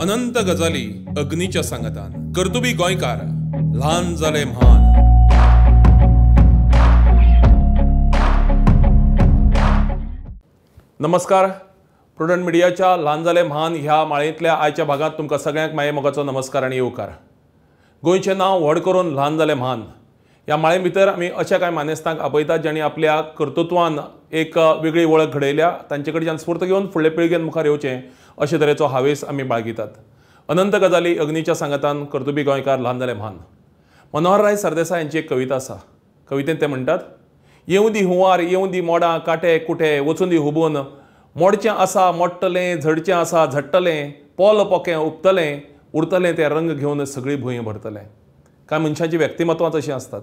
अनंत गजाली अग्नीच्या सांगातान. कर्तुबी गोंयकार, ल्हान जाले म्हान. नमस्कार, प्रुडंट मिडियाच्या ल्हान जाले म्हान ह्या माळेंतल्या आयच्या भागांत तुमकां सगळ्यांक माये मोगाचो नमस्कार आनी येवकार. गोंयचें नांव व्हड करून ल्हान जाले म्हान ह्या माळे भितर आमी अशा कांय मानेस्तांक आपयतात जांणी आपल्या कर्तृत्वान एक वेगळी वळख घडयल्या, तांचे कडच्यान स्फूर्त घेवन फुडले पिळगेन मुखार येवचें अशे तरेचो हावेस आमी बाळगितात. अनंत गजाली अग्नीच्या सांगातान, कर्तुबी गोंयकार, ल्हान जाले म्हान. मनोहरराय सरदेसाय हांची एक कविता आसा. कवितेंत ते म्हणटात, येवं दी हुंवार, येवं दी मोडां, कांटे कुटे, वचूं दी हुबून, मोडचें आसा मोडटलें, झडचें आसा झडटलें, पोल पोकें उपतलें, उरतलें तें रंग घेवन सगळी भूंय भरतलें. कांय मनशांची व्यक्तिमत्वां तशीं आसतात,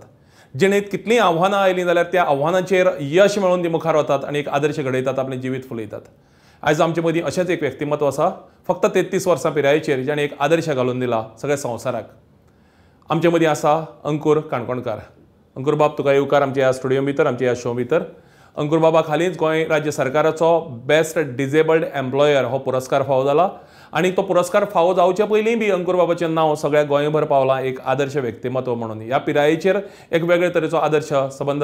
जिणेंत कितलीं आव्हानां आयलीं जाल्यार त्या आव्हानांचेर यश मेळोवन ती मुखार वतात आनी एक आदर्श घडयतात, आपलें जिवीत फुलयतात. आयज आमचे मदीं अशेंच एक व्यक्तिमत्व आसा, फक्त 33 वर्सां पिरायेचेर जाणें एक आदर्श घालून दिला सगळ्या संवसाराक. आमचे मदीं आसा अंकूर काणकोणकार. अंकूर बाब, तुका येवकार आमच्या ह्या स्टुडियो भितर, आमच्या ह्या शो भितर. अंकूर बाबाक हालींच गोंय राज्य सरकाराचो बेस्ट डिजेबल्ड एम्प्लॉयर हो पुरस्कार फावो जाला आनी तो पुरस्कार फावो जावचे पयलीं बी अंकूर बाबाचें नांव सगळ्या गोंयभर पावलां एक आदर्श व्यक्तिमत्व म्हणून. ह्या पिरायेचेर एक वेगळे तरेचो आदर्श सबंद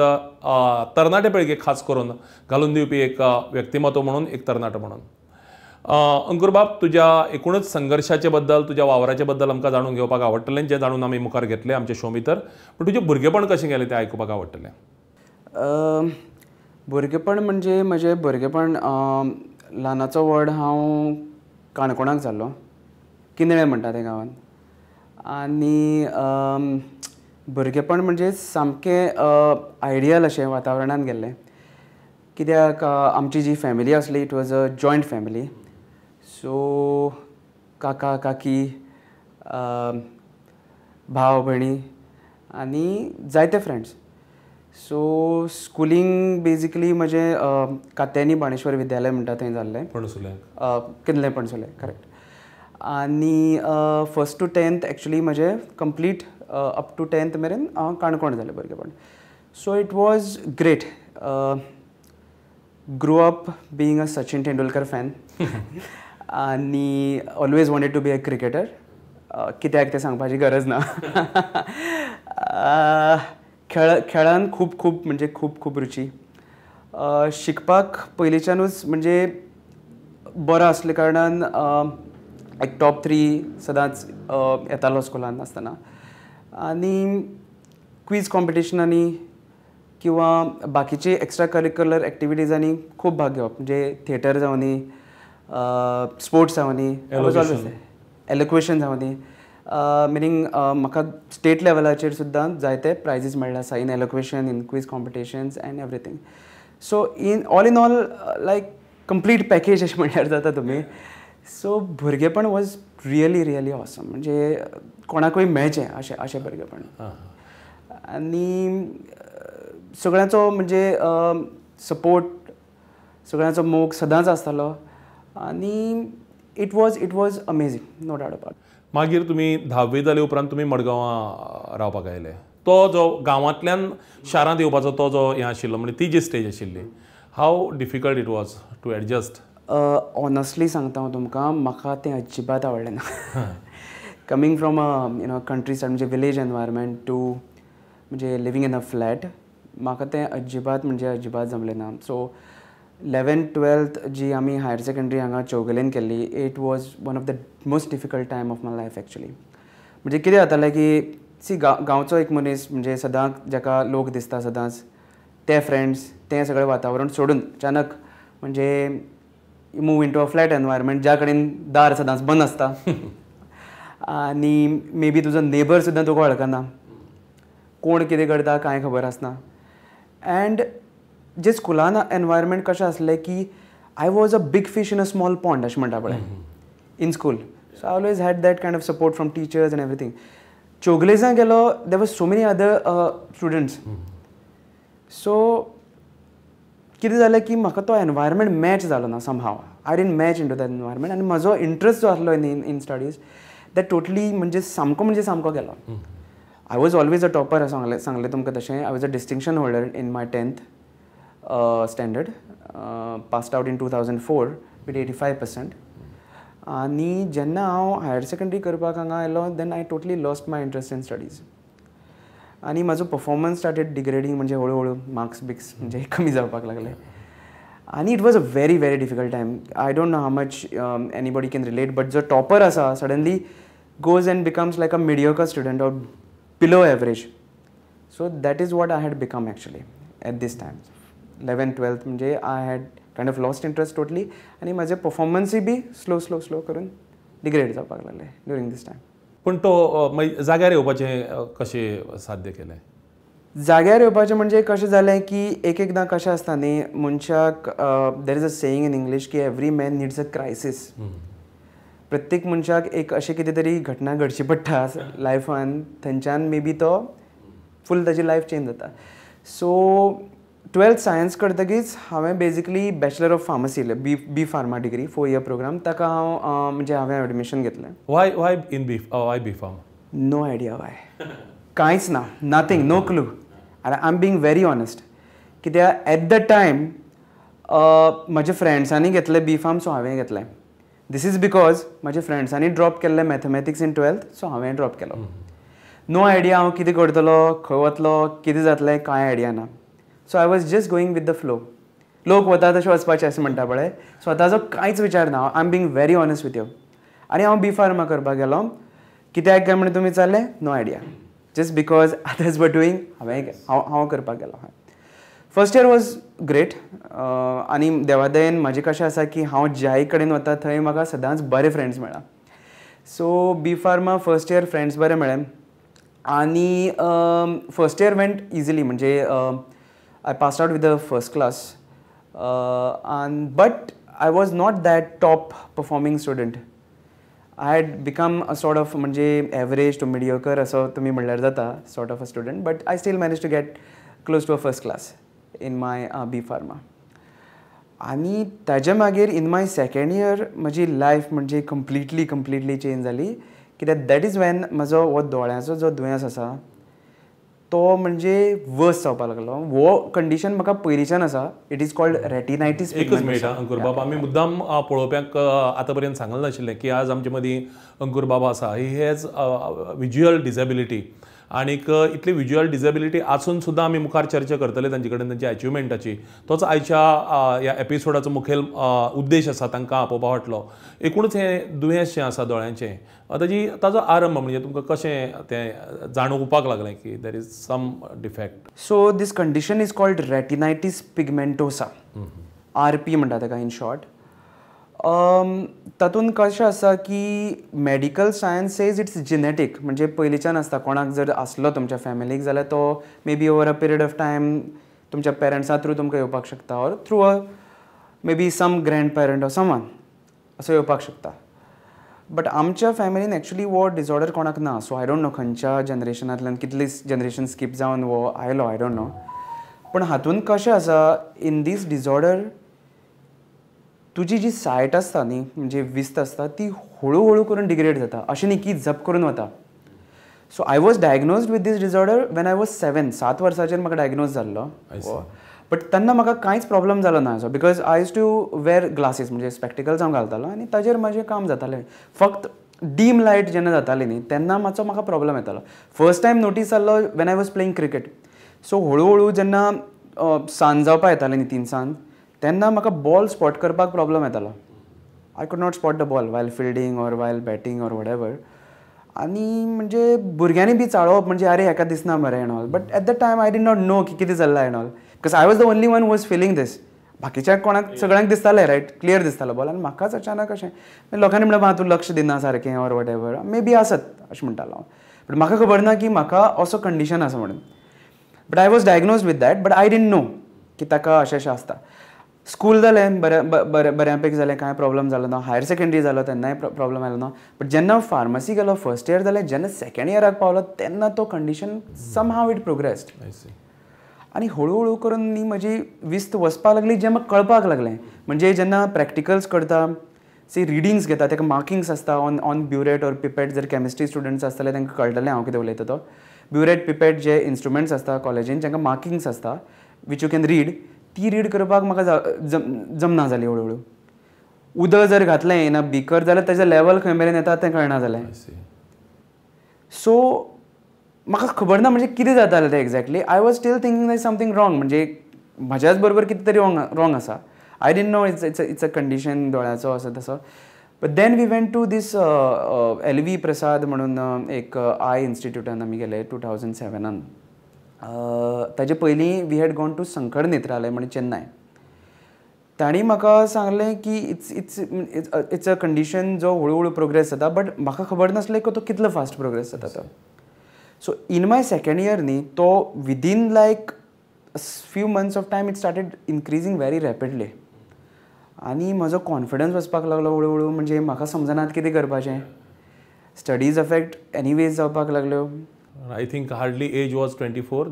तरणाटे पिळगेक खास करून घालून दिवपी एक व्यक्तिमत्व म्हणून, एक तरणाटो म्हणून. अंकूर बाब, तुज्या एकूणच संघर्शाचे बद्दल, तुज्या वावराचे बद्दल आमकां जाणून घेवपाक आवडटलें, जें जाणून आमी मुखार घेतलें आमच्या शो भितर. पूण तुजें भुरगेपण कशें गेलें तें आयकुपाक आवडटलें. भुरगेपण म्हणजे म्हजें भुरगेपण ल्हानाचो व्हड हांव काणकोणाक जाल्लो, किंदळे म्हणटा त्या गांवांत. आनी भुरगेपण म्हणजे सामकें आयडियल अशें वातावरणांत गेल्लें, कित्याक आमची जी फॅमिली आसली it was a joint family. So काका काकी, भाव भयणी आनी जायते फ्रेंड्स. सो स्कुलींग बेजिकली म्हजें कात्यायनी बाणेश्वर विद्यालय म्हणटा थंय जाल्लें, पणसुले, किंदळे पणसुले, करेक्ट. आनी फर्स्ट टू टेंथ एक्चुली म्हजें कंप्लीट अप टू टेंथ मेरेन हांव काणकोण जालें भुरगेपण. So it was great. Grew up being a Sachin Tendulkar fan आनी always wanted to be a cricketer. कित्याक तें सांगपाची गरज ना. खेळान खूब खूब म्हणजे खूब खूब रुची. शिकपाक पयलींच्यानूच म्हणजे बरो आसले कारणान एक टॉप 3 सदांच येतालो स्कुलान आसतना. आनी क्वीज कॉम्पिटिशनांनी किंवा बाकीचे एक्स्ट्रा करिक्युलर एक्टिविटीजांनी खूब भाग घेवप, म्हणजे थिएटर जावनी, स्पोर्ट्स जावनी, एलोक्वेशन जावनी. मिनींग म्हाका स्टेट लेवलाचेर सुद्दां जायते प्रायजीस मेळ्ळे आसा in elocution, in quiz competitions and everything. So in all in all like complete package अशें म्हणल्यार जाता तुमी. सो भुरगेपण वॉज रियली रियली ऑसम, म्हणजे कोणाकूय मेळचें अशें अशें भुरगेपण. आनी सगळ्यांचो म्हणजे सपोर्ट, सगळ्यांचो मोग सदांच आसतालो आनी it was amazing, no doubt about. मागीर तुमी 10वी जाले उपरांत तुमी मडगांवां रावपाक आयले. तो जो गांवांतल्यान शारांत येवपाचो तो जो हें आशिल्लो, म्हणजे ती जी स्टेज आशिल्ली, how difficult it was to adjust? Honestly सांगता हांव तुमकां, म्हाका तें अजिबात आवडलें ना. Coming from a you know country side, म्हणजे विलेज एनवायरमेंट टू म्हणजे लिवींग इन अ फ्लॅट, म्हाका तें अजिबात म्हणजे अजिबात जमलें ना. सो 11th 12th जी आमी हायर सेकंडरी हांगा चौगुलेन केल्ली, it was one of the most difficult time of my life actually. म्हणजे कितें जातालें की सी गांवचो एक मनीस म्हणजे सदांच जाका लोक दिसता सदांच, ते फ्रेंड्स, तें सगळें वातावरण सोडून अचानक म्हणजे move into a flat environment ज्या कडेन दार सदांच बंद आसता आनी मे बी तुजो नेबर सुद्दां तुका वळखना, कोण कितें करता कांय खबर आसना. अँड जे स्कुलान एनवायरमेंट कशें आसलें की I was a big fish in a small pond अशें म्हणटा पळय in school. So I always had that kind of support from teachers and everything. चौगुलेजां गेलो, there was so many other students. So कितें जालें की म्हाका तो एनवायरमेंट मॅच जालो ना somehow. I didn't match into that environment आनी म्हजो इंट्रस्ट जो आसलो इन स्टडीज that totally म्हणजे सामको गेलो. I was always a topper, सांगलें तुमकां तशें. I was a distinction holder in my 10th standard, passed out in 2004 with 85%. आनी जेन्ना हांव हायर सेकंडरी करपाक हांगा आयलो then I totally lost my interest in studies आनी म्हाजो परफॉर्मन्स स्टार्टेड डिग्रेडींग, म्हणजे हळू हळू मार्क्स बिक्स म्हणजे कमी जावपाक लागले. आनी it was a very very difficult time. I don't know how much anybody can relate, but जो टॉपर आसा suddenly goes and becomes like a mediocre student or below average. So that is what I had become actually at this time. 11th 12th म्हणजे I had kind of lost interest totally आनी म्हाजे परफॉर्मन्सूय be slow slow slow करून degrade जावपाक लागले during दीस time. पूण तो मागीर जाग्यार येवपाचें कशें साध्य केलें? जाग्यार येवपाचें म्हणजे कशें जालें की एक एकदां कशें आसता न्ही मनशाक, there is a saying in English की every man needs a crisis. प्रत्येक मनशाक एक अशें कितें तरी घटना घडची पडटा लायफान, थंयच्यान मे बी तो फूल ताजी लायफ चेंज जाता. सो 12th science करतकीच हांवें basically bachelor of pharmacy, B pharma degree, 4 year program, ताका हांव म्हणजे हांवें एडमिशन घेतलें. Why why in B why B pharm? No idea why, कांयच ना, नथींग, नो क्लू. आनी I am being very honest, कित्याक एट the time म्हज्या फ्रेंड्सांनी घेतलें बी फार्म, सो हांवें घेतलें. This is because म्हज्या फ्रेंड्सांनी ड्रॉप केल्लें मॅथमॅटिक्स इन 12th, सो हांवें ड्रॉप केलो. नो आयडिया हांव कितें करतलो, खंय वतलो, कितें जातलें, कांय आयडिया ना. So I was just going with the flow. लोक वता तशें वचपाचें अशें म्हणटा पळय, स्वताचो कांयच विचार ना. I am being very honest with you. आनी हांव बी फार्मा करपाक गेलो, कित्याक काय म्हण तुमी विचारलें, no idea, just because others were doing, हांवें हांव करपाक गेलो. First year was great. आनी देवादयेन म्हाजें कशें आसा की हांव ज्याय कडेन वता थंय म्हाका सदांच बरे फ्रेंड्स मेळ्ळा. So B pharma first year friends बरे मेळ्ळे आनी फर्स्ट इयर वेंट इजिली, म्हणजे I passed out with the first class, but I was not that top performing student. I had become a sort of म्हणजे average to mediocre असो तुमी म्हणल्यार जाता sort of a student, but I still managed to get close to a first class in my B Pharma. आनी ताजे मागीर in my second year म्हजी life म्हणजे completely change जाली, कित्याक that is when म्हजो हो दोळ्यांचो जो दुयेंस आसा तो म्हणजे वर्स जावपाक लागलो. हो कंडिशन म्हाका पयलींच्यान आसा, it is called retinitis. एकच मिनिट अंकुर बाबा, आमी मुद्दाम पळोवप्यांक आतां पर्यंत सांगलें नाशिल्लें की आज आमचे मदीं अंकुर बाबा आसा. He has visual disability आनीक इतली विज्युअल डिसेबिलिटी आसून सुद्दां आमी मुखार चर्चा करतले तांचे कडेन तांच्या अचिवमेंटाची. तोच आयच्या ह्या एपिसोडाचो मुखेल उद्देश आसा तांकां आपोवपा फाटलो. एकूणच हें दुयेंस जें आसा दोळ्यांचें ताजी ताजो आरंभ म्हणजे तुमकां कशें तें जाणवपाक लागलें की there is some defect? So this condition is called retinitis pigmentosa, RP म्हणटा ताका इन शॉर्ट. तातूंत कशें आसा की medical science says it's genetic, म्हणजे पयलींच्यान आसता, कोणाक जर आसलो तुमच्या फॅमिलीक जाल्यार तो may be over a period of time तुमच्या पेरंट्सा थ्रू तुमकां येवपाक शकता, or through a may be some grandparent or someone असो येवपाक शकता. बट आमच्या फॅमिलीन एक्चुली हो डिसऑर्डर कोणाक ना, सो I don't know खंयच्या जनरेशनांतल्यान कितली जनरेशन स्कीप जावन हो आयलो, I don't know. पूण हातूंत कशें आसा, इन दीस डिसऑर्डर तुजी जी सायट आसता न्ही, म्हणजे विस्त आसता, ती हळू हळू करून डिग्रेड जाता, अशें न्ही की जप करून वता. So I was diagnosed with this disorder when I was 7, 7 वर्सांचेर म्हाका डायग्नोज जाल्लो. बट तेन्ना म्हाका कांयच प्रॉब्लम जालो ना असो, because I use to wear glasses, म्हणजे स्पेक्टिकल्स हांव घालतालो आनी ताजेर म्हाजें काम जातालें. फक्त डीम लायट जेन्ना जाताली न्ही तेन्ना मातसो म्हाका प्रॉब्लम येतालो. फर्स्ट टायम नोटीस जाल्लो when I was playing cricket. So हळू हळू जेन्ना सांज जावपा येताली न्ही तिनसांज, तेन्ना म्हाका बॉल स्पॉट करपाक प्रॉब्लम येतालो. I could not spot the ball while fielding or while batting or whatever. आनी म्हणजे भुरग्यांनी बी चाळोवप म्हणजे अरे हेका दिसना मरे and all, but at the time I did not know की कितें चल्लां and all, because I was the only one was feeling this. बाकीच्या कोणाक सगळ्यांक दिसतालें रायट, क्लियर दिसतालो बॉल, आनी म्हाकाच अचानक अशें लोकांनी म्हणलें मा तूं लक्ष दिना सारकें or what ever may be आसत अशें म्हणटालो हांव, बट म्हाका खबर ना की म्हाका असो कंडिशन आसा म्हणून. But I was diagnosed with that, but I didn't know की ताका अशें अशें आसता. स्कूल जालें बरें बरें बऱ्या पैकी जालें, कांय प्रॉब्लम जालो ना. हायर सेकेंडरी जालो तेन्नाय प्रॉब्लम आयलो ना. बट जेन्ना हांव फार्मासी गेलो फर्स्ट इयर जालें, जेन्ना सेकेंड इयराक पावलो तेन्ना तो कंडिशन समहाव it progressed. आनी हळू हळू करून न्ही म्हजी विस्त वचपाक लागली, जें म्हाका कळपाक लागलें. म्हणजे जेन्ना प्रॅक्टिकल्स करता, सी रिडींग्स घेता, ताका मार्किंग्स आसता on on burette or pipette. जर केमिस्ट्री स्टुडंट्स आसतले तांकां कळटलें हांव कितें उलयता तो. ब्युरेट पिपेट जे इन्स्ट्रुमेंट्स आसता कॉलेजीन जांकां मार्किंग्स आसता which you can read, ती रीड करपाक म्हाका जमना जाली हळू हळू. उदक जर घातलें इन अ बीकर जाल्यार ताजें लेवल खंय मेरेन येता तें कळना जालें. सो म्हाका खबर ना म्हणजे कितें जातालें तें exactly. I was still thinking that something wrong, म्हणजे म्हज्याच बरोबर कितें तरी रॉंग आसा. I didn't know it's a condition दोळ्याचो असो तसो. But then we went to this L V Prasad म्हणून एक I इन्स्टिट्यूटान आमी गेले 2007. ताजे पयलीं we had gone to Sankara Nethralaya म्हणून चेन्नय. तांणी म्हाका सांगलें की it's it's it's a condition जो हळू हळू प्रोग्रेस जाता, बट म्हाका खबर नासलें की तो कितलो फास्ट प्रोग्रेस जाता तो. So in my second year न्ही तो within like few months of time it started increasing very rapidly. आनी म्हजो कॉन्फिडन्स वचपाक लागलो हळू हळू, म्हणजे म्हाका समजनात कितें करपाचें. स्टडीज अफेक्ट एनीवेज जावपाक लागल्यो. I think hardly age was 24?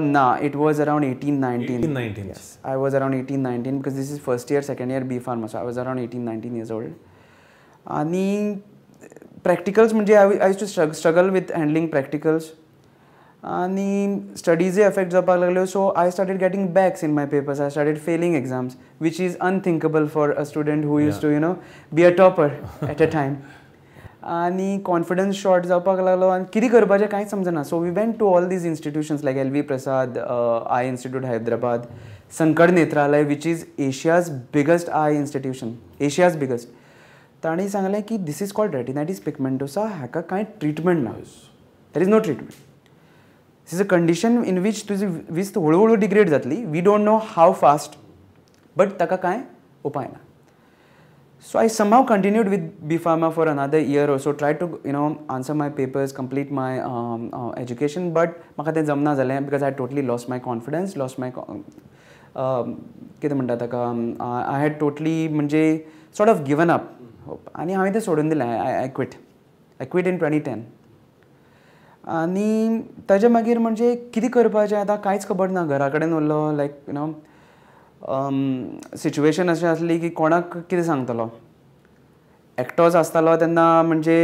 ना, it was around 18, 19. 18, 19. Yes, I was around 18, 19 because this is first year, second year B Pharma, so I was around 18, 19 years old. आनी प्रॅक्टिकल्स म्हणजे I used to struggle with handling practicals आनी स्टडीजय affect जावपाक लागल्यो. So I started getting backs in my papers, I started failing exams, which is unthinkable for a student who used to be a topper at a time. आनी confidence short जावपाक लागलो आनी कितें करपाचें कांयच समजना. So we went to all these institutions like L V Prasad eye institute Hyderabad, Sankara Nethralaya which is Asia's biggest eye institution, Asia's biggest. तांणी सांगलें की this is called retinitis pigmentosa, हाका कांय ट्रिटमेंट ना, there is no treatment. This is a condition in which तुजी विस्त हळू हळू degrade जातली, we don't know how fast, but ताका कांय उपाय ना. So I somehow continued with B Pharma for another year or so, tried to answer my papers, complete my education, but म्हाका तें जमना जालें because I totally lost my confidence, lost my कितें म्हणटा ताका, I had totally म्हणजे sort of given up hope. आनी हांवें तें सोडून दिलें. I quit. I quit in 2010. आनी ताजे मागीर म्हणजे कितें करपाचें आतां कांयच खबर ना. घरा कडेन उरलो, लायक सिच्युएशन अशें आसली की कोणाक कितें सांगतलो. एकटोच आसतालो तेन्ना म्हणजे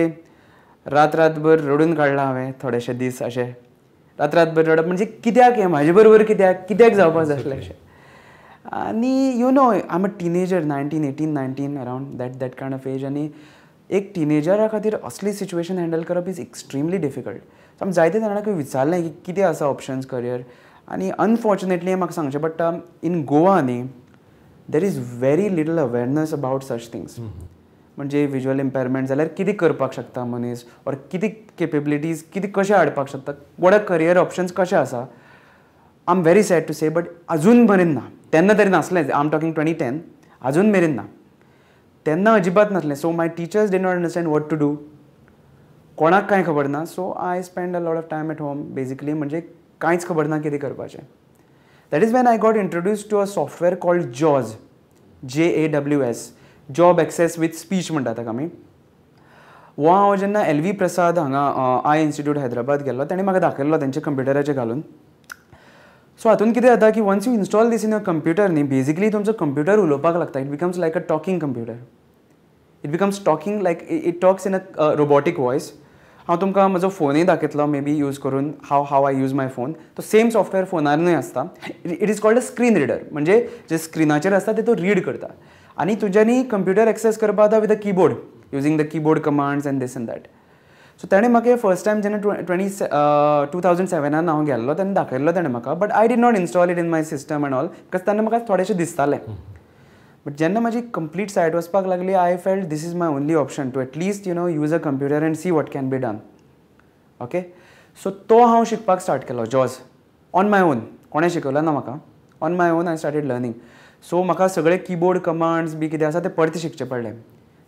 रात रातभर रडून काडला हांवें थोडेशे दीस, अशें रात रातभर रडप म्हणजे कित्याक हें म्हाजे बरोबर कित्याक कित्याक जावपाक जाय आसलें अशें. आनी I am a teenager, 19, 18, 19 around that kind of age. आनी एक टिनेजरा खातीर असली सिच्युएशन हँडल करप is extremely difficult. सो आमी जायते जाणांक विचारलें की कितें आसा ऑप्शन्स करियर, आनी अनफॉर्चुनेटली म्हाका सांगचें पडटा इन गोवा न्ही there is very little awareness about such things. म्हणजे विज्युअल इम्पेरमेंट जाल्यार कितें करपाक शकता मनीस, ऑर कितें केपेबिलिटीज कितें कशें हाडपाक शकता, what are career options कशें आसा. I am very sad to say but अजून मेरेन ना, तेन्ना तरी नासलें. I am talking 2010, अजून मेरेन ना, तेन्ना अजिबात नासलें. So my teachers did not understand what to do, कोणाक कांय खबर ना. So I spend a lot of time at home basically, म्हणजे कांयच खबर ना कितें करपाचें. That is when I got introduced to a software called JAWS, JAWS, job access with speech म्हणटा ताका आमी. हो हांव जेन्ना एल वी प्रसाद हांगा I institute Hyderabad गेल्लो, ताणें म्हाका दाखयल्लो तेंच्या कंप्युटराचेर घालून. सो हातून कितें जाता की once you install this in your computer न्ही, बेजिकली तुमचो कंप्युटर उलोवपाक लागता. It becomes like a talking computer, it becomes talking like it talks in a robotic voice. हांव तुमकां म्हजो फोनूय दाखयतलो मे बी यूज करून, how I use my phone. तो सेम सॉफ्टवेअर फोनारूय आसता. It is called a screen reader, म्हणजे जे स्क्रिनाचेर आसता ते तो रीड करता आनी तुज्यांनी कंप्युटर एक्सेस करपाक जाता with a keyboard, using the keyboard commands and this and that. So ताणें म्हाका फर्स्ट टायम जेन्ना 2007 हांव गेल्लो तेन्ना दाखयल्लो ताणें म्हाका, but I did not install it in my system and all because तेन्ना म्हाका थोडेशें दिसतालें. बट जेन्ना म्हाजी कंप्लीट सायट वचपाक लागली, I felt this is my only option to at least use a computer and see what can be done. Okay, so तो हांव शिकपाक स्टार्ट केलो जॉज ऑन my own, कोणें शिकयलो ना म्हाका, on my own I started learning. So म्हाका सगळे keyboard commands बी कितें आसा ते परते शिकचे पडले.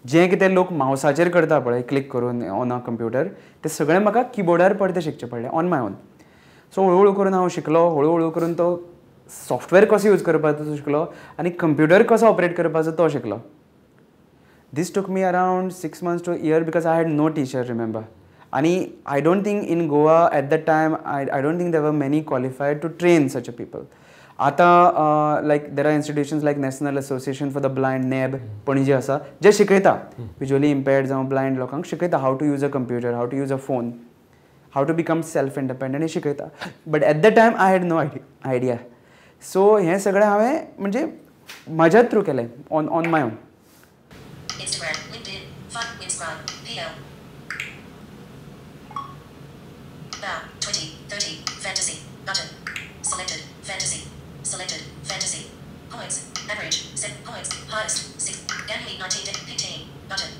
जें कितें लोक मावसाचेर करता पळय क्लिक करून ऑन अ कंप्युटर, ते सगळें म्हाका किबोर्डार परतें शिकचें पडलें ऑन my own. सो हळू हळू करून हांव शिकलो, हळू हळू करून तो सॉफ्टवेअर कसो यूज करपाचो तो शिकलो आनी कंप्युटर कसो ऑपरेट करपाचो तो शिकलो. This took me around 6 months to year because I had no teacher, remember. आनी I don't think in Goa at that time I don't think there were many qualified to train such a people. आतां like there are institutions like national association for the blind, NAB Panaji आसा, जे शिकयता visually impaired जावं blind लोकांक शिकयता how to use a computer, how to use a phone, how to become self independent हें शिकयता. But at the time I had no idea. So हें सगळें हांवें म्हणजे म्हज्या थ्रू केलें, on my own. TL. Bow 20 30 fantasy button selected fantasy selected fantasy points average set points highest 6 January 19 pick team button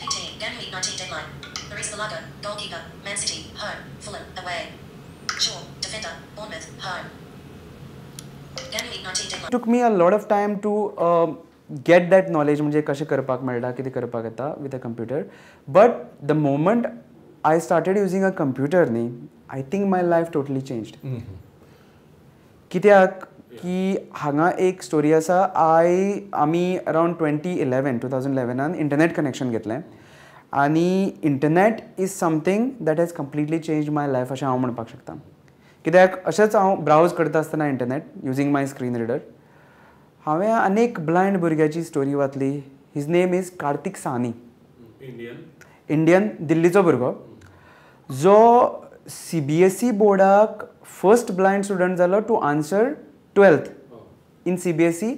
pick team January 19 deadline Arrizabalaga goalkeeper Man City home Fulham away Shaw defender Bournemouth home January 19 deadline. Took me a lot of time to get that knowledge म्हणजे कशें करपाक मेळटा कितें करपाक येता with a computer. But the moment I started using a computer न्ही, I think my life totally changed. कित्याक की हांगा एक स्टोरी आसा. आमी अरावंड 2011 इंटरनेट कनेक्शन घेतलें आनी internet is something that has completely change my life अशें हांव म्हणपाक शकता. कित्याक अशेंच हांव ब्रावज करता आसतना internet using my screen reader हांवें आनी एक ब्लायंड भुरग्याची स्टोरी वाचली. His name is Kartik Sahni, Indian, दिल्लीचो भुरगो जो CBSE बोर्डाक फर्स्ट ब्लायंड स्टुडंट जालो to answer 12th in CBSE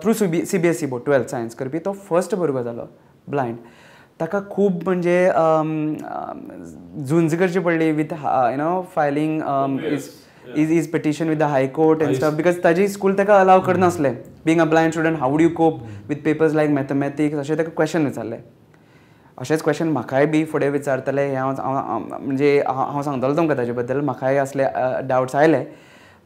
through CBSE board 12th science करपी तो फर्स्ट भुरगो जालो ब्लायंड. ताका खूब म्हणजे झुंज करची पडली with you know filing his petition with the high court and stuff because ताजी स्कूल ताका allow करनासलें. Being a blind student how would you cope with papers like mathematics अशें ताका क्वेश्चन विचारलें. अशेंच क्वेश्चन म्हाकाय बी फुडें विचारतले हें हांव म्हणजे हांव सांगतलो तुमकां ताजे बद्दल म्हाकाय असले डावट्स आयले.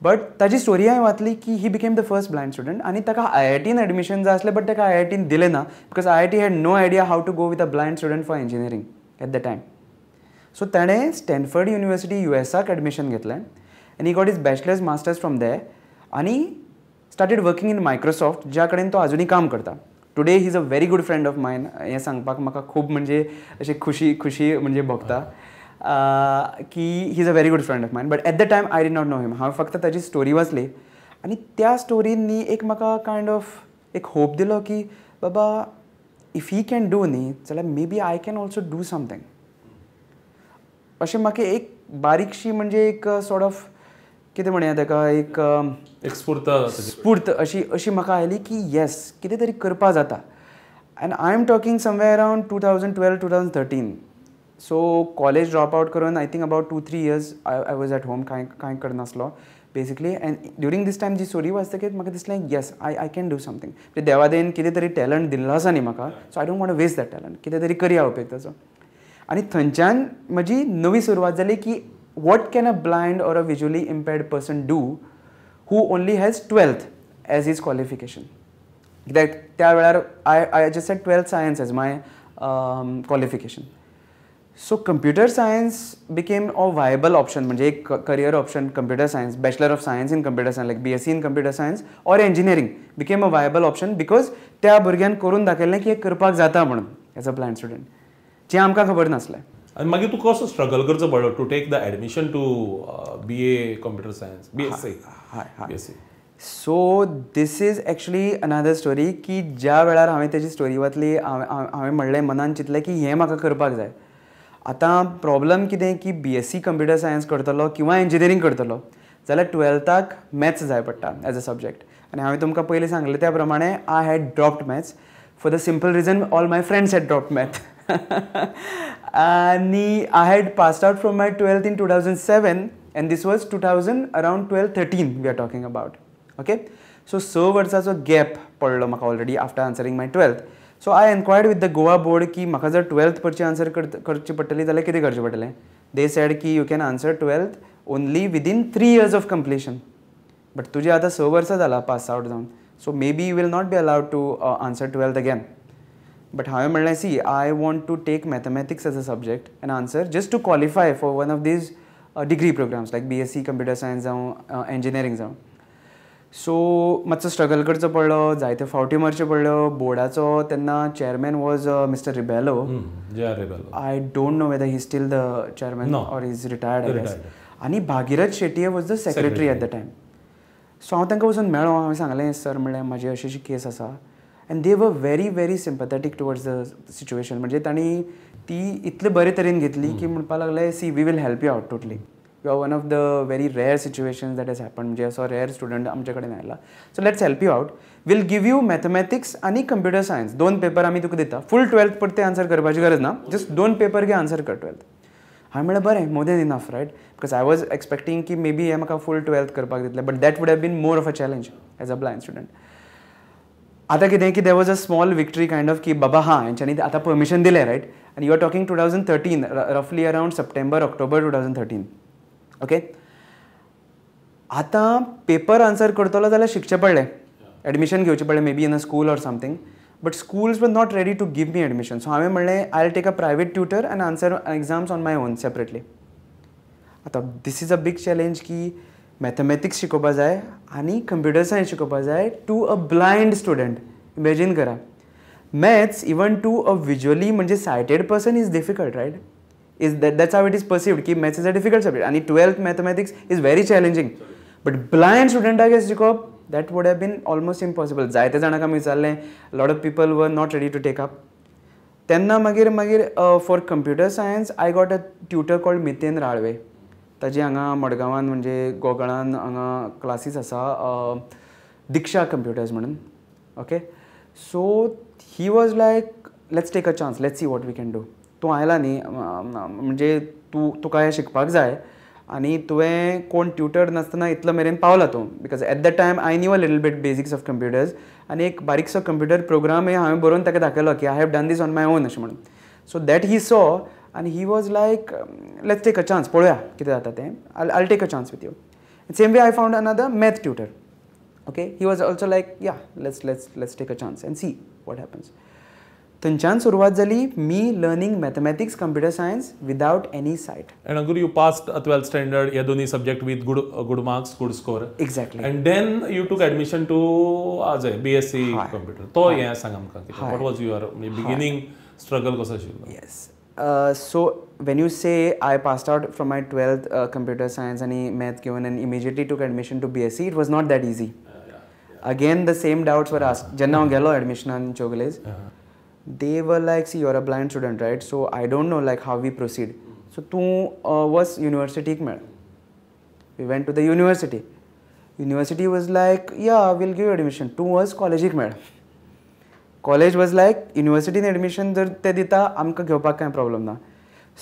बट ताजी स्टोरी हांवें वाचली की he became the first blind student आनी ताका IITन एडमिशन जाय आसलें बट ताका IITन दिलें ना because IIT had no idea how to go with a blind student for engineering at the time. So ताणें स्टॅनफर्ड युनिवर्सिटी USAक एडमिशन घेतलें and he got his bachelor's masters from there आनी started working in Microsoft ज्या कडेन तो आजुनूय काम करता. Today he is a very good friend of mine. हें सांगपाक म्हाका खूब म्हणजे अशें खुशी खुशी म्हणजे भोगता की he is a very good friend of mine. But at the time I did not know him. हांवें फक्त ताजी स्टोरी वाचली आनी त्या स्टोरीन न्ही एक म्हाका कायंड ऑफ एक होप दिलो की बाबा if he can do न्ही जाल्यार maybe I can also do something. अशें म्हाका एक बारीकशी म्हणजे एक सॉर्ट ऑफ कितें म्हणया ताका एक एक स्फूर्त स्फूर्त अशी अशी म्हाका आयली की येस कितें तरी करपा जाता. And I am talking somewhere around 2012 2013. So college drop out करून I think about 2-3 years I was at home, कांय कांय करनासलो basically. And during this time ji story वाचतकीच म्हाका दिसलें yes I can do something. म्हणजे देवादेन कितें तरी टॅलंट दिल्लो आसा न्ही म्हाका, so I don't want to waste that talent, कितें तरी करया उपेग ताचो. आनी थंयच्यान म्हजी नवी सुरवात जाली की what can a blind or a visually impaired person do who only has 12th as his qualification? कित्याक त्या वेळार I just had 12th science as my qualification. So computer science became a viable option, म्हणजे एक career option computer science, bachelor of science in computer science like BSc in computer science or engineering became a viable option because त्या भुरग्यान करून दाखयलें की हें करपाक जाता म्हणून as a blind student, जें आमकां खबर नासलें. आनी मागीर तूं कसो स्ट्रगल करचो पडलो to take the admission to BA computer science, BSc? हय हय. So this is actually another story की ज्या वेळार हांवें तेजी स्टोरी वाचली हांवें म्हणलें मनान चिंतलें की हें म्हाका करपाक जाय. आतां प्रॉब्लम कितें की BSc computer science करतलो किंवा इंजिनियरींग करतलो जाल्यार 12थाक मॅथ्स जाय पडटा एज अ सब्जेक्ट. आनी हांवें तुमकां पयलीं सांगलें त्या प्रमाणे I had dropped maths for the simple reason all my friends had dropped math. आनी I had passed out from my 12th in 2007 and this was 2000 around 12-13 we are talking about. Okay, so 6 वर्साचो gap पडलो म्हाका already after answering my 12th. So I enquired with the Goa board की म्हाका जर 12th परची answer करची पडटली जाल्यार कितें करचें पडटलें. They said की you can answer 12th only within 3 years of completion, but तुजें आतां 6 वर्सां जालां पास आवट जावन, so maybe you will not be allowed to answer 12th again. But हांवें म्हणलें see I want to take mathematics as a subject and answer just to qualify for one of these degree programs like BSc computer science जावं engineering जावं. So मातसो struggle करचो पडलो, जायते फावटी मारच्यो पडल्यो. बोर्डाचो तेन्ना chairman was mister Rebelo. I don't know whether he still the chairman or is retired I guess. आनी Bhagirath Shetye was the secretary at the time. So हांव तांकां वचून मेळ्ळो, हांवें सांगलें सर म्हणलें म्हाजी अशी अशी केस आसा. And they were very very sympathetic towards the situation. म्हणजे तांणी ती इतले बरे तरेन घेतली की म्हणपाक लागले see we will help you out totally. You are one of the very rare situations that has happen, म्हणजे असो रेअर स्टुडंट आमचे कडेन आयला, so let's help you out. We'll give you mathematics आनी कंप्युटर सायन्स, दोन paper आमी तुका दिता. फूल ट्वेल्थ परते आन्सर करपाची गरज ना, जस्ट दोन पेपर घे, आन्सर कर ट्वेल्थ. हांवें म्हणलें बरें, more than enough, right? Because I was expecting की मे बी हे म्हाका फूल ट्वेल्थ करपाक दितले, but that would have been more of a challenge as a blind student. आतां कितें की there was a small victory kind of की बाबा हां हेंच्यांनी आतां परमिशन दिलें, रायट? आनी you are talking 2013, रफली around September October 2013, okay. आतां पेपर आन्सर करतलो जाल्यार शिकचें पडलें, एडमिशन घेवचें पडलें, maybe in a school or something, but schools were not ready to give me admission. So हांवें म्हणलें I will take a private tutor and answer exams on my own separately. आतां this is a big challenge की mathematics शिकोवपा जाय आनी computer science शिकोवपा जाय to a blind student. Imagine करा, maths even to a visually म्हणजे sighted person is difficult, right? Is that's how it is perceived की maths is a difficult subject आनी twelfth mathematics is very challenging, but blind स्टुडंटाक शिकोवप that would have been almost impossible. जायते जाणांक आमी विचारलें, lot of people were not ready to take up. तेन्ना मागीर मागीर for computer science I got a tutor called Miten Ralve. ताजी हांगा मडगांवान म्हणजे गोगळान हांगा क्लासीस आसा, दीक्षा कंप्युटर्स म्हणून, okay. So he was like let's take a chance, let's see what we can do. तूं आयला न्ही म्हणजे तूं तुका हें शिकपाक जाय आनी तुवें कोण ट्युटर नासतना इतलो मेरेन पावला तूं, because at that time I knew a little bit basics of computers आनी एक बारीकसो कंप्युटर प्रोग्रामय हांवें बरोवन ताका दाखयलो की I have done this on my own अशें म्हणून. सो that he saw आनी he was like let's take a chance, पळोवया कितें जाता तें, I take a chance with you. Same way I found another math tutor, okay. He was also like yeah let's let's let's take a chance and see what happens. थंयच्यान सुरवात जाली me learning mathematics computer science without any sight. And Ankur, you passed twelfth standard हे दोन्ही subject with good good marks, good score. Exactly. And then you took admission to आज बी S C computer. तो हें सांग आमकां, what was your beginning struggle कसो आशिल्लो? Yes, so when you say I passed out from my twelfth computer science आनी math घेवन and immediately took admission to B S C, it was not that easy. Again the same doubts were asked. जेन्ना हांव गेलो एडमिशनान Chowgule's, they were like, see, you're a blind student, right? So I don't know like how we proceed. So तूं वच युनिवर्सिटीक मेळ. We went to the university. University was like, yeah, we'll give you admission. तूं वच कॉलेजीक मेळ. College was like युनिवर्सिटीन admission जर ते दिता आमकां घेवपाक कांय प्रॉब्लम ना.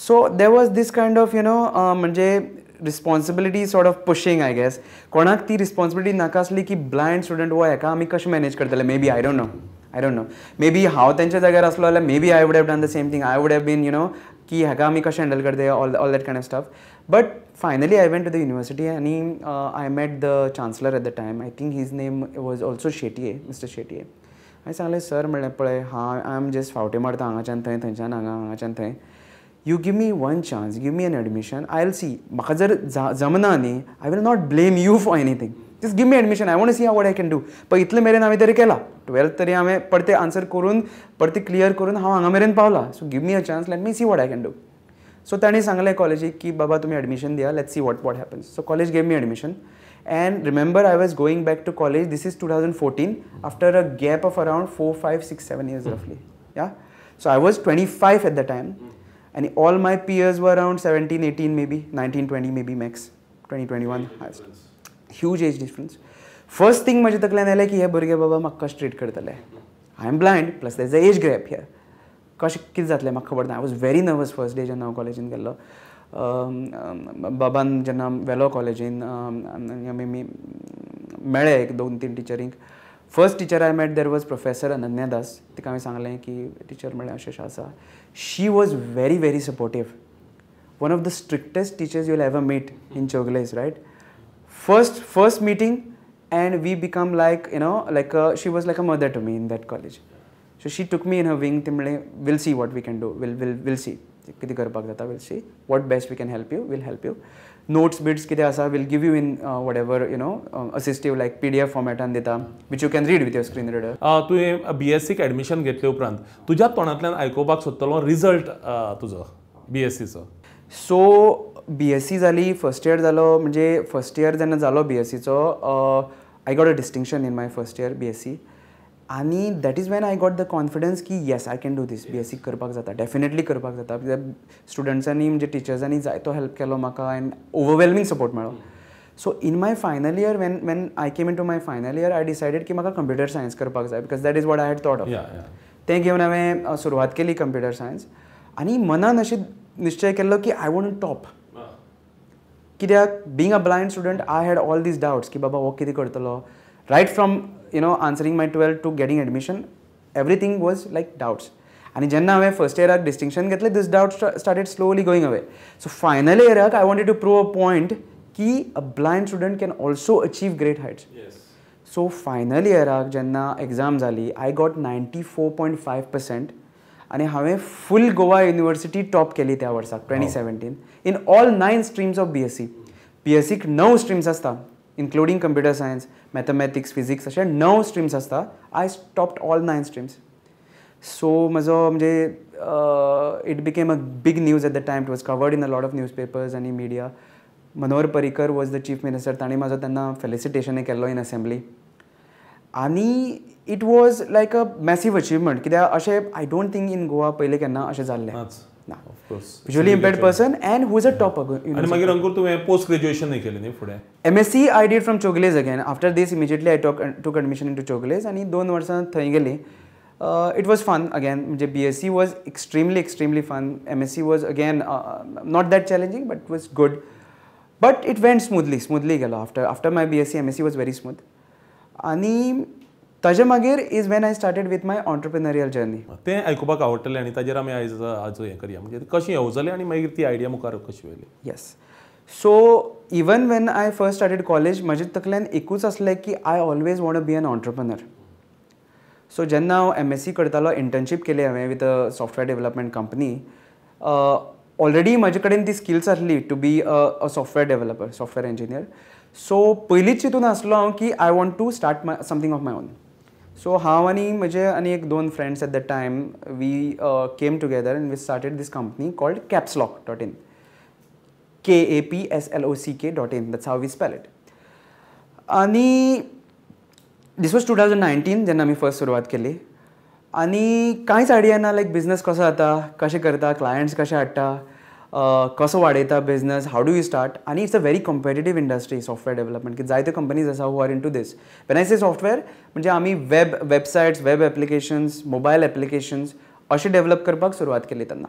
So there was this kind of you know म्हणजे responsibility sort of pushing, I guess. कोणाक ती रिस्पॉन्सिबिलिटी नाका आसली की ब्लायंड स्टुडंट हो हेका आमी कशें मॅनेज करतले. Maybe I don't know, I don't know, maybe हांव तेंच्या जाग्यार आसलो जाल्यार maybe I would have done the same thing. I would have been you know की हाका आमी कशें हँडल करतले, all all that kind of stuff. But finally I went to the university आनी I met the chancellor at the time. I think his name was also Shetye, mister Shetye. हांवें सांगलें sir, म्हणलें पळय हांव I am just फावटी मारता हांगाच्यान थंय, थंयच्यान हांगा, हांगाच्यान थंय. You give me one chance, give me an admission, I will see. म्हाका जर जमना न्ही, I will not blame you for anything, just give me admission, I want see how what I can do. पळय इतले मेरेन हांवें तरी केला, ट्वेल्थ तरी हांवें परतें आन्सर करून परतें क्लियर करून हांव हांगा मेरेन पावला. So give me a chance, let me see what I can do. So तांणी सांगलें कॉलेजीक की बाबा तुमी एडमिशन दिया, let's see what what happens. So college gave me admission. And remember I was going back to college, this is 2014, after a gap of around 4, 5, 6, 7 years रफली. Yeah, so I was 25 at the time आनी all my peers were around 17, 18 maybe, 19, 20 maybe max, 20, 21 highest. Huge age difference. First thing म्हज्या तकल्यान आयलें की हे भुरगे बाबा म्हाका कशें ट्रीट करतले. I am blind plus there is a age gap here, कशें कितें जातलें म्हाका खबर ना. I was very nervous first day जेन्ना हांव कॉलेजीन गेल्लो. बाबान जेन्ना व्हेलो कॉलेजीन आमी मेळ्ळे एक दोन तीन टिचरींक. First teacher I met there was professor Ananya Das. तिका हांवें सांगलें की टिचर म्हणलें अशें अशें आसा. She was very very supportive, one of the strictest teachers you will ever meet in Chowgules, right? First meeting and we become like you know like she was like a mother to me in that college. So she took me in her wing. ती म्हणलें we'll see what we can do, we'll we'll we'll see कितें करपाक जाता, we'll see what best we can help you, we'll help you. Notes bits कितें आसा we'll give you in whatever you know assistive like P D F फॉर्मेटान दिता which you can read with your screen reader. तुवें बी S सीक admission घेतले उपरांत तुज्या तोंडांतल्यान आयकुपाक सोदतलो रिजल्ट तुजो बी एस सीचो. सो बी एस सी जाली, फर्स्ट इयर जालो, म्हणजे फर्स्ट इयर जेन्ना जालो बी S सीचो, I got a distinction in my first year B S C. आनी that is when I got the confidence की yes I can do this. B S C करपाक जाता, definitely करपाक जाता. कित्याक स्टुडंट्सांनी म्हणजे टिचर्सांनी जायतो हेल्प केलो म्हाका एंड ओवरवेल्मिंग सपोर्ट मेळ्ळो. So in my final year, when I came into my final year, I decided की म्हाका कंप्युटर सायन्स करपाक जाय because that is what I had thought of. तें घेवन हांवें सुरवात केली कंप्युटर सायन्स आनी मनान अशें निश्चय केल्लो की I want top. कित्याक being a blind student I had all these doubts की बाबा हो कितें करतलो. Right from you know answering my 12th to getting admission, everything was like doubts. आनी जेन्ना हांवें फर्स्ट इयराक डिस्टिंक्शन घेतलें, this doubt started slowly going away. So final इयराक I wanted to prove a point की a blind student can also achieve great heights. So final इयराक जेन्ना exam जाली, I got 94.5% आनी हांवें फूल Goa university top केली त्या वर्साक 2017 in all 9 streams of B S C. B S सीक 9 streams आसता, including computer science, mathematics, physics, अशे 9 स्ट्रीम्स आसता. I topped all 9 streams. So म्हजो म्हणजे it became a big news at the time. It was covered in a lot of newspapers आनी media. Manohar Parrikar was the chief minister, तांणी म्हाजो तेन्ना फेलिसिटेशनय केल्लो in assembly. आनी it was like a massive achievement. कित्याक अशें I don't think in Goa पयलीं केन्ना अशें जाल्लें ना. Visually impaired person and who is a topper. आनी मागीर अंकूर तुवें पोस्ट ग्रेज्युएशन केलें न्ही फुडें? M S C I did from Chowgule's again. After this immediately I took admission into Chowgule's आनी 2 वर्सां थंय गेलीं. It was fun again. म्हणजे B S C was extremely extremely fun. M S C was again not that challenging but was good. But it went smoothly, smoothly गेलो. After my B S C, M S C was very smooth. आनी ताजे मागीर is when I started with my entrepreneurial journey. तें आयकुपाक आवडटलें आनी ताजेर आमी आयज आज हें करया, म्हणजे कशी येवजलें आनी मागीर ती आयडिया मुखार कशी व्हेली. Yes. So even when I first started college म्हजे तकल्यान एकूच आसलें की I always want to be an entrepreneur. So जेन्ना हांव एम एस सी करतालो, इंटर्नशीप केली हांवें with a software development company. Already म्हजे कडेन ती स्किल्स आसली to be a software developer, software engineer. So पयलींच चिंतून आसलो हांव की I want to start my something of my own. So हांव आनी म्हजे आनी एक 2 friends at the time we came together and we started this company called Kapslock.in. KAPSLOCK.in, that's how we spell it. आनी this was 2019 जेन्ना आमी first सुरवात केली. आनी कांयच आयडिया ना लायक बिजनस कसो जाता, कशें करता, क्लायंट्स कशे हाडटा, कसो वाडयता business, how do you start. आनी it's a very competitive industry software development, की जायत्यो कंपनीज आसा who are into this. When I say software म्हणजे आमी web websites, web applications, mobile applications अशें डेवलप करपाक सुरवात केली तेन्ना.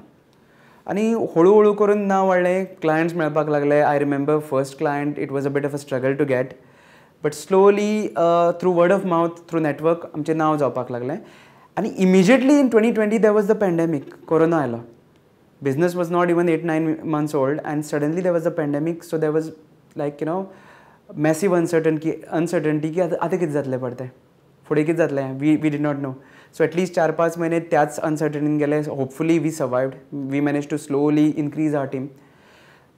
आनी हळू हळू करून नांव वाडलें, क्लायंट्स मेळपाक लागले. I remember first client it was a bit of a struggle to get, but slowly through word of mouth, through network आमचें नांव जावपाक लागलें. आनी immediately in 2020 there was the pandemic, corona आयलो. Business was not even 8-9 months old and suddenly there was a pandemic. So there was like you know massive uncertainty की आतां कितें जातलें, परतें फुडें कितें जातलें, we did not know. So at least 4-5 म्हयने त्याच अनसर्टनिटीन गेले. Hopefully we survived, we manage to slowly increase our team.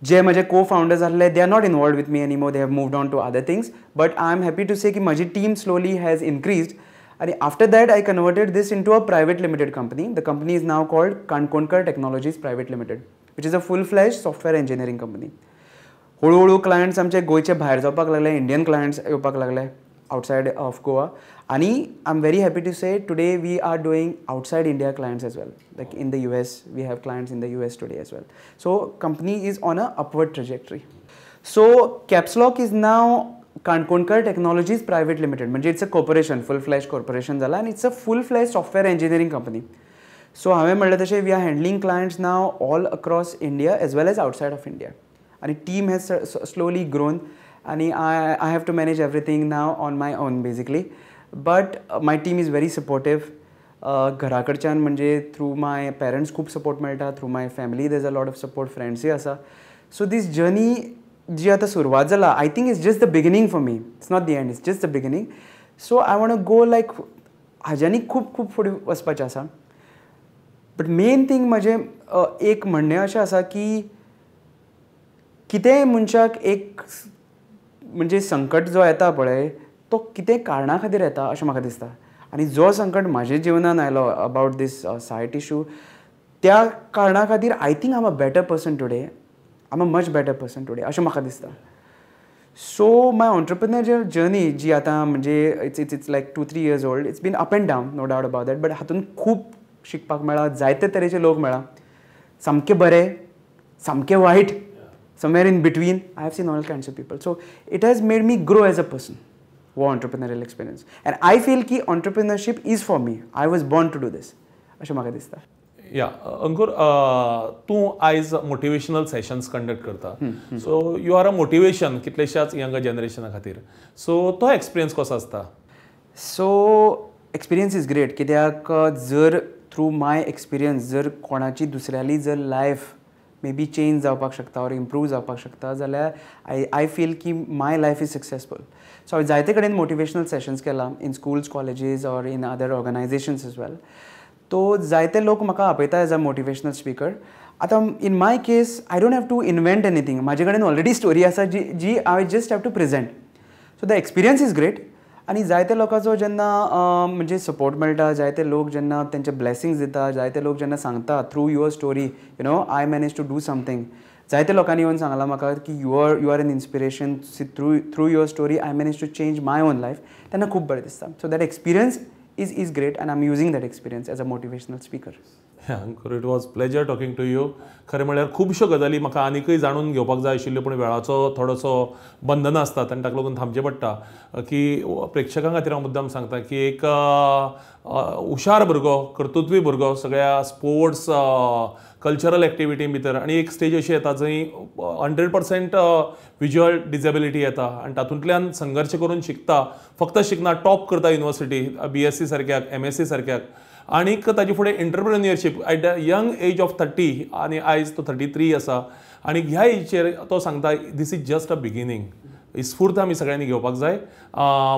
जे म्हजे को फाउंडर्स आसले they are not involved with me anymore, they have moved on to other things. But I am happy to say की म्हजी team slowly has increased. आनी after that I converted this into a private limited company. The company is now called Kankonkar Technologies Private Limited, which is a full fledge software engineering company. हळूहळू clients आमचे गोंयचे भायर जावपाक लागले, Indian clients येवपाक लागले outside of Goa. आनी I am very happy to say today we are doing outside India clients as well. Like in the US, we have clients in the US today as well. So company is on a upward trajectory. So Capslock is now Kankonkar Technologies Private Limited, म्हणजे it's a corporation, full fledge corporation जाला आनी it's a full fledge software engineering company. So हांवें म्हणलें तशें we are handling clients now all across India as well as outside of India. आनी team has slowly grown आनी I have to manage everything now on my own basically. But my team is very supportive. घरा कडच्यान म्हणजे through my parents खूब support मेळटा, through my family there is a lot of support, फ्रेंड्सूय आसा. So दीस journey जी आतां सुरवात जाला, I think it's just the beginning for me, it's not the end, it's just the beginning. So I want to go like हाज्यानी खूब खूब फुडें वचपाचें आसा. बट मेन थींग म्हजें एक म्हणणें अशें आसा की कितेंय मनशाक एक म्हणजे संकट जो येता पळय तो कितें कारणा खातीर येता अशें म्हाका दिसता. आनी जो संकट म्हाज्या जिवनान आयलो अबावट these site issue, त्या कारणा खातीर I think I am a better person today, I am a much better person today अशें म्हाका दिसता. सो my entrepreneurial journey जी आतां म्हणजे it's like 2-3 years old, it's been up and down, no doubt about that, but हातूंत खूब शिकपाक मेळ्ळा, जायते तरेचे लोक मेळ्ळा, सामके बरे सामके वायट, somewhere in between. I have seen all kinds of people. So it has made me grow as a person, हो entrepreneurial experience. And I feel की entrepreneurship is for me, I was born to do this, अशें म्हाका दिसता. या अंकुर, तूं आयज motivational sessions conduct करता, so you are a motivation कितलेशाच यंग जनरेशना खातीर, सो तो एक्सपिरियन्स कसो आसता? सो एक्सपिरियन्स is great, कित्याक जर थ्रू my experience जर कोणाची दुसऱ्याली जर लायफ मे बी चेंज जावपाक शकता ऑर इम्प्रूव जावपाक शकता जाल्यार I feel की my life is successful. So हांवें जायते कडेन मोटिवेशनल सेशन्स केला in schools, colleges or in other organisations as well. तो जायते लोक म्हाका आपयता एज अ मोटिवेशनल स्पीकर. आतां in my case I don't have to invent anything, म्हाजे कडेन ऑलरेडी स्टोरी आसा जी जी I just have to present. So the experience is great. आनी जायते लोकांचो जेन्ना म्हणजे सपोर्ट मेळटा, जायते लोक जेन्ना तेंचे ब्लेसिंग्स दिता, जायते लोक जेन्ना सांगता through your story you know I manage to do something, जायते लोकांनी येवन सांगलां म्हाका की you are an inspiration, through your story I manage to change my own life, तेन्ना खूब बरें दिसता. So that experience is great and I am using that experience as a motivational speaker. Ankur, it was pleasure talking to you. खरें म्हळ्यार खुबश्यो गजाली म्हाका आनीकय जाणून घेवपाक जाय आशिल्ल्यो, पूण वेळाचो थोडोसो बंधन आसतात आनी ताका लागून थांबचें पडटा. की प्रेक्षकां खातीर हांव मुद्दाम सांगता की एक हुशार भुरगो, कर्तृत्वी भुरगो, सगळ्या स्पोर्ट्स कल्चरल एक्टिविटी भितर, आनी एक स्टेज अशी येता जंय 100% विज्युअल डिजेबिलिटी येता आनी तातूंतल्यान संघर्श करून शिकता, फक्त शिकना, टॉप करता युनिवर्सिटी, BSc सारक्याक, MSc सारक्याक, आनीक ताजे फुडें entrepreneurship at the young age of 30, आनी आयज तो 33 आसा, आनी ह्या एजीचेर तो सांगता this is just a beginning. ही स्फूर्त आमी सगळ्यांनी घेवपाक जाय.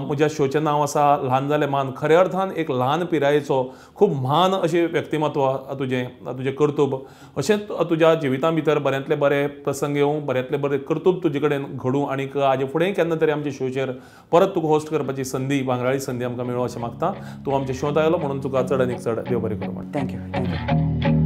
म्हज्या शोचें नांव आसा ल्हान जालें म्हान. खऱ्या अर्थान एक ल्हान पिरायेचो खूब म्हान अशें व्यक्तिमत्व तुजें, तुजें कर्तृत्व, अशें तुज्या जिविता भितर बऱ्यांतले बरे प्रसंग येवं, बऱ्यांतले बरें कर्तृत्व तुजे कडेन घडूं, आनीक हाजे फुडें केन्ना तरी आमच्या शोचेर परत तुका होस्ट करपाची संदी, भांगराळी संदी आमकां मेळूं अशें मागता. तूं आमच्या शोंत आयलो म्हणून तुका चड आनीक चड देव बरें करूं. Thank you, thank you.